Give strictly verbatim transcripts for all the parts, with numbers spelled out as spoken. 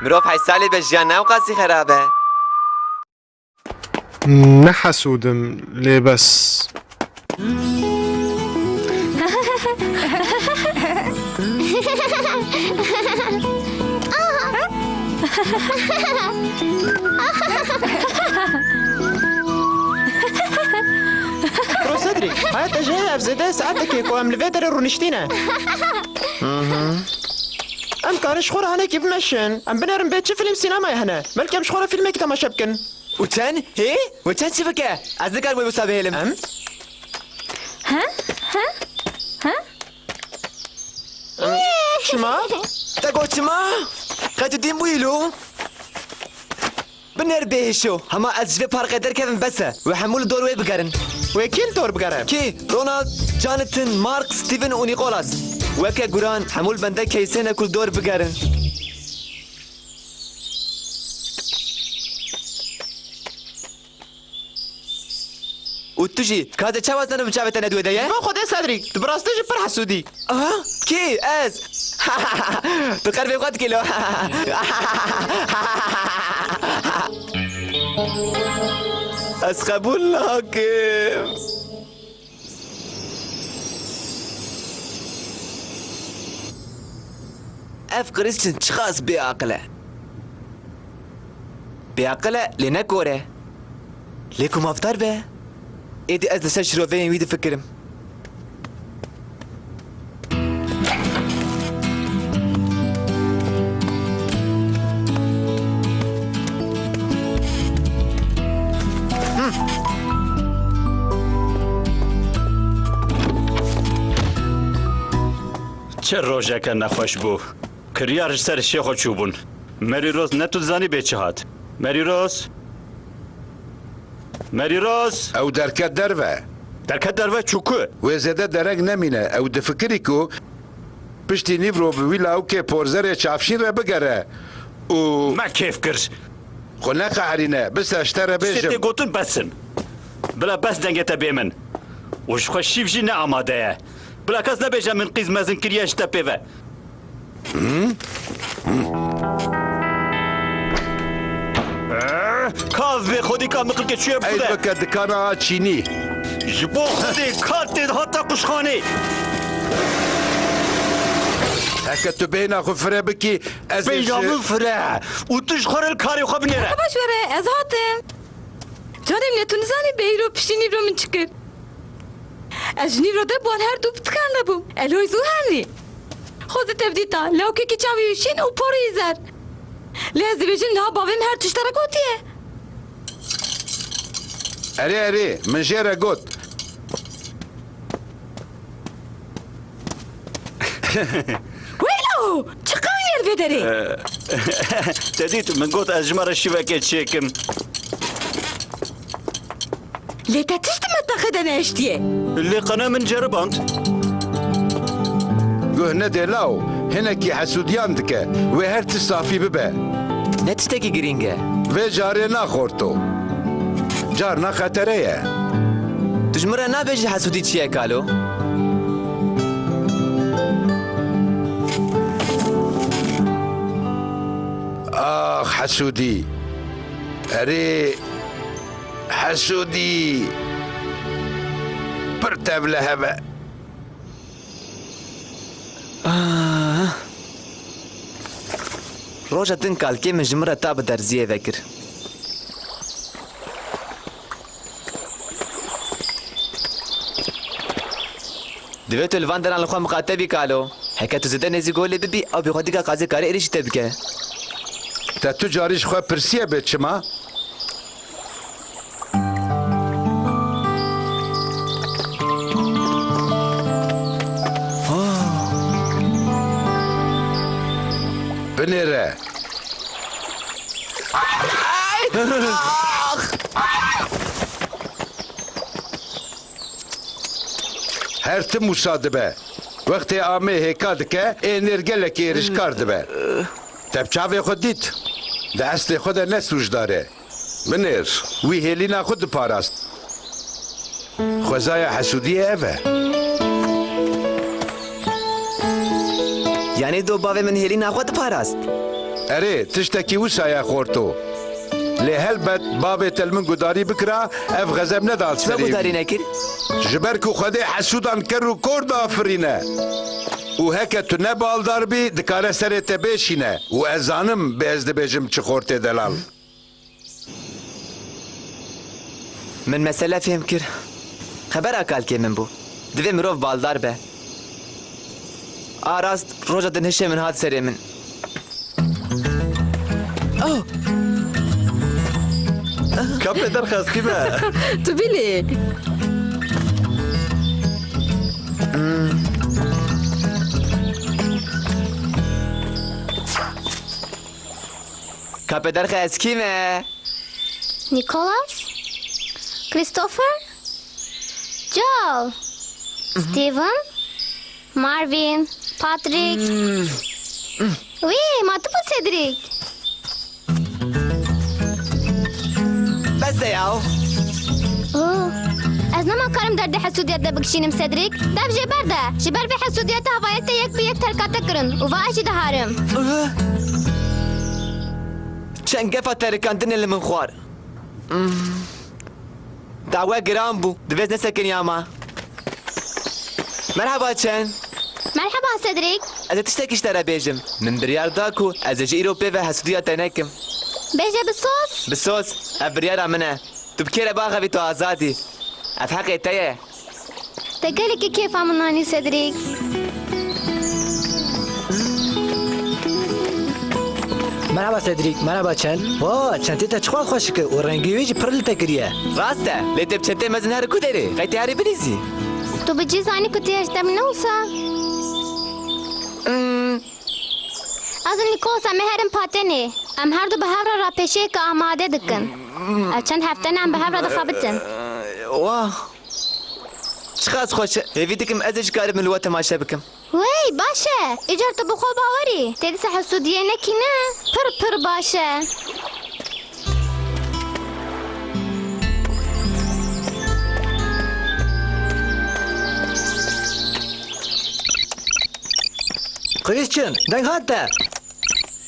Mirov heşt salî be, jiyan ne ew qasî xerab e. Ne hesûd im, lê bes. Bro Sedrî, haya te jê heye ev zêde saetekê ku em li vê derê rûniştî ne. Em karin ji xwe re hanekî bimeşin. Em binêrin bê çi fîlm sînemayê hene. Belkî em ji xwe re fîlmekî temaşe bikin. Û çend? Hê? Û çend çi bike? Ez nikarim wê wisa bihêlim. Em? Ha? Ha? Ha? Çima? Te got çima? Qey tu dîn bûyî lo? Binêr bê hêşo. Hema ez ji vê parkê derkevim bes e. Wê hemû li dor wê bigerin. Wê kî li dor bigere? Kî? Ronald, Jonathan, Mark, Steven û Nicholas. Weke guran hemû li bende keysê ne ku li dor bigerin. Û tu jî, ka de çawa zane bi çavê te ne di wê de ye? Ji bo Xwedê Sedrîk, tu bi rastî jî pir hesûdî. Aha, kî? Ez? Tu qervê xwe dikî lo. Ez qebûl nakim. Ev Christian çiqas bêaqil e. Bêaqil e, lê ne kor e. Lê ku mafdar be, êdî ez li ser şiroveyên wî difikirim. Çi rojeke nexweş bû. Kiryar ji ser şêxo çûbûn. Merîroz ne tu dizanî bê çi hat. Merîroz! Merîroz! Ew derket derve. Derket derve çû ku? Wê zêde dereng nemîne. Ew difikirî ku piştî nîvro bi wî lawikê porzerê çavşîn re bigere û Me kêf kir. Xwe neqeherîne, bise ji te re bêjim. Tiştê tê gotin bes in. Bila bes dengê te bê min. Û ji xwe şîv jî ne amade ye. Bila kes nebêje min qîz mezin kiriye ji te pê ve. Ka vê xwedî ka miqilkê çûye Ey bixwe. Bike dikana a çînî. Ji bo xwedê ka tê hate quşxanê. Heke tu bêhna xwe fire bikî, ez ê Bêhna ji min fire. Û tu ji xwe re li karê xwe binêre. Baş were, ez hatim. Canê min, tu nizanî bê îro piştî nîvro min çi kir. Ez ji nîvro de bi wan her du bi tikan re bûm. Eloy zû hemî. Xwezî te bi dîta, lawkekî çavî wî şîn û porî zer. Lê ez dibêjim niha bavê min her tişt te re gotiye. Erê, erê, min jê re got. Weylo! Çi qewî ye li vê derê? Te dît, min got ez ji me re şîvekê çêkim. Lê te tişt di metexê de nehiştiye. Lê qene min ceriband. Guh nede law, hinekî hesûdiyan dike, wê her tişt safî bibe. Ne tiştekî girîng e. Vê carê naxorto. Carna xetere ye. Tu ji min re nabêjî hesûdî çi ye kalo? Ax hesûdî. Erê, hesûdî pir tevlihev e. Ah. Roja din kalkê min ji min re ta bi derziyê vekir. Divê tu li van deran li xwe miqate bî kalo. Heke tu zêde nêzîk holê bibî, ew bi xwe dika qazê kare êrîşî te bike. Te tu carî ji xwe pirsiye bê çima? Binêre. Her tim wisa dibe. Wextê amê hêka dike, ê nêr gelekî êrişkar dibe. Te bi çavê xwe dît. Di eslê xwe de ne sûcdar e. Binêr, wî hêlîna xwe diparast. Xwezaya hesûdiyê ev e. Yanî do bavê min hêlîna xwe diparast? Erê, tiştekî wisa ye xorto. Lê helbet bavê te li min gudarî bikira, ev xezeb neda li serê wî. Çima gudarî nekir? Ji ber ku Xwedê hesûdan ker û kor diafirîne. Û heke tu ne baldar bî, dikare serê te bêşîne. Û ez zanim bi ez dibêjim çi xortê delal. Min mesele fêm kir. Xebera kalkê min bû. Divê mirov baldar be. A rast, roja din hişê min hat serê min. Oh! Kapê derxist kî me? Tu bilî. Kapê derxe ez kî me? Nicholas? Christopher? Joel? Steven? Marvin? Patrick? Wî, ma tu bû Cedric? Bes e yaw. Oh, ez nema karim derdê hesûdiyê te bikişînim, Cedric. Dev jê berde. Ji ber vê hesûdiyê te havayê te yek bi yek terka te kirin û va ez jî diharim. Çend gefa te rikandinê li min xwar. Dawe giran bû. Divê ez nesekiniya ma. Merhaba Çen. Merhaba Cedric. Ez ê tiştekî ji te re bêjim. Min biryar da ku ez ê ji îro pê ve hesûdiya te nekim. Bêje bi soz. Bi soz. Ev biryara min e. Tu bi kê re biaxivî tu azad î. Ev heqê te ye. Te gelekî kêfa min anî Cedric. Merhaba Cedric, merhaba Çen. Wa, çentê te çiqas xweşik e û rengê wê jî pir li te kiriye. Rast e, lê tu bi çentê mezin here ku derê? Qey tê herî bilîzî? Tu bi cî zanî ku tê ji te min ne wisa? Hmm. Ez û Nikolas em ê herin patenê. Em her du bi hev re rapêşiyeke amade dikin. Ev çend hefte ne em bi hev re dixebitin. Wah. Çiqas xweş e. Hêvî dikim ez ê jî karibim li we temaşe bikim. Wey, baş e. Îcar tu bi xwe bawer î. Tê dîsa hesûdiyê nekî ne? Pir pir baş e. Christian, deng hat te.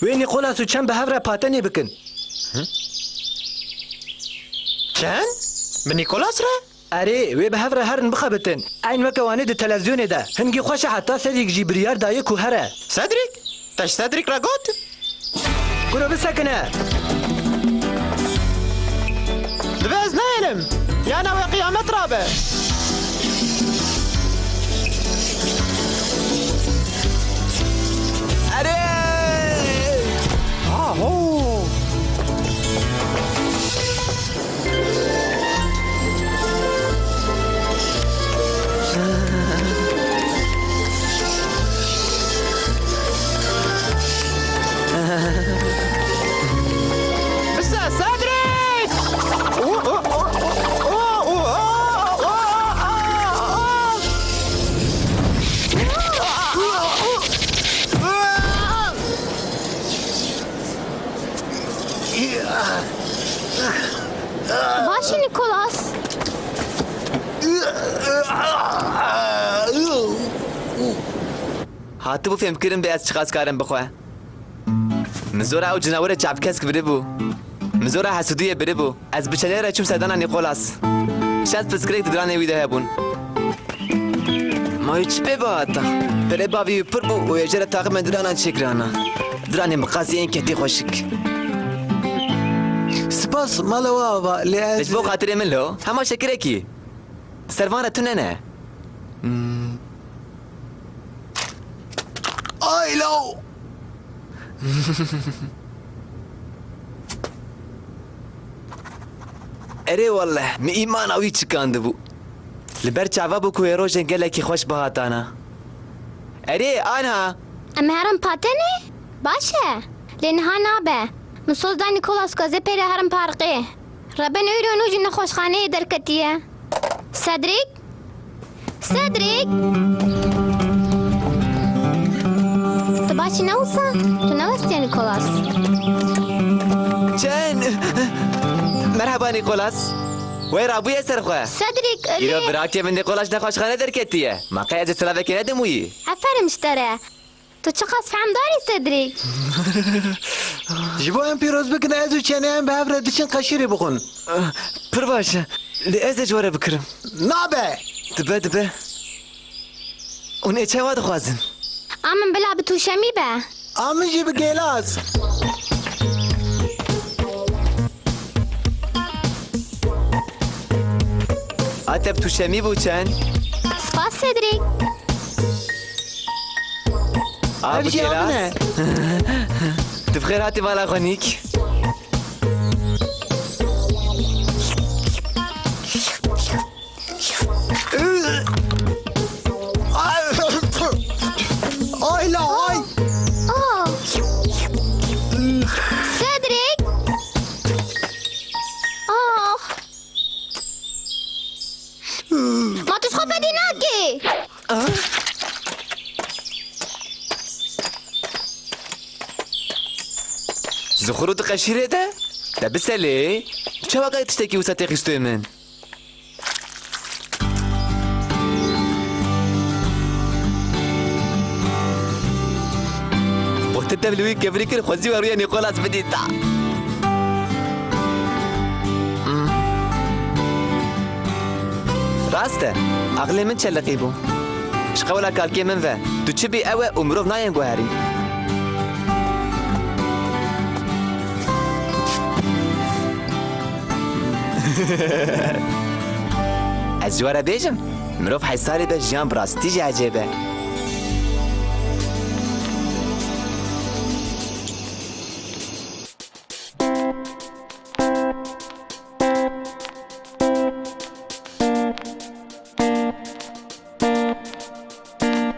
Wê Nikolas û Çen bi hev re patenê bikin. Çen? Bi Nikolas re? Erê, wê bi hev re herin bixebitin. Eyn weke wanê di televîzyonê de. Hingî xweş e heta Cedric jî biryar daye ku here. Cedric? Te ji Cedric re got? Kuro bisekine! Divê ez neyêlim. Yana wê qiyamet rabe. Erê! Aho! Bisa Cedric! Baş e Nikolas. Hatibû fêmkirin bê ez çiqas karim bixwe. Min zora ew cinawirê çapkesk biribû. Min zora hesûdiyê biribû. Ez bi çelê re çûm serdana Nîkolas. Şeş piskirêk di diranê wî de hebûn. Ma wî çi pê ve hata? Perê bavê wî pir bû û ê jê re taximên diranan çêkirana. Diranên bi qasî yên ketî xweşik. Spas, mala we ava, lê ez... Ji bo xatirê min lo, hema şekirekî. Ser van re tune ne. Hmm. Ay law! Erê welleh, min îmana wî çikandibû. Li ber çava bû ku wê rojên gelekî xweş bihatana. Erê, aniha. Em herin patenê? Baş e. Lê niha nabe. Min soz da Nîkolas ku ez ê pê re herim parkê. Reben îro nû ji nexweşxaneyê derketiye. Cedric? Cedric? Tu baş î ne wisa? Tu newestiye Nîkolas? Çen! Merheba Nîkolas. Wê rabûye ser xwe. Cedric, îro lê birakê min Nîkolas ji nexweşxane derketiye. Ma qey ez ê silavekê nedim wî? Aferin ji te re. Tu çiqas fehmdar î, Cedric? Ji bo em pîroz bikin, ez û çeneyan bi hev re diçin qeşîrê bixwin. Pir baş e. Lê ez ê ji we re bikirim. Nabe! Dibe, dibe. Hûn ê çawa dixwazin? A min bila bi tûşemî be. A min jî bi gêlas. A te bi tûşemî bû çend? Spas Cedric. A bi gêlas. Tu bi xêr hatî mala xwe Nîk. Ay la ay! Ah! Cedric! Ah! Ma tu ji xwe fedî nakî? Zixur û di qeşîrê de? Te biselê? Çawa gayê tiştekî wisa têxîstoyê min? Wextê te bi li wî kevirî kir, xwezî we rûyê Nîkolas bidîta. Hmm. Rast e, aqilê min çeliqî bû. Ji qewla kalkê min ve, tu çi bî ew e û mirov nayên guherîn. Ez ji we re bêjim, mirov heyt salî be jiyan bi rastî jî ecêb e.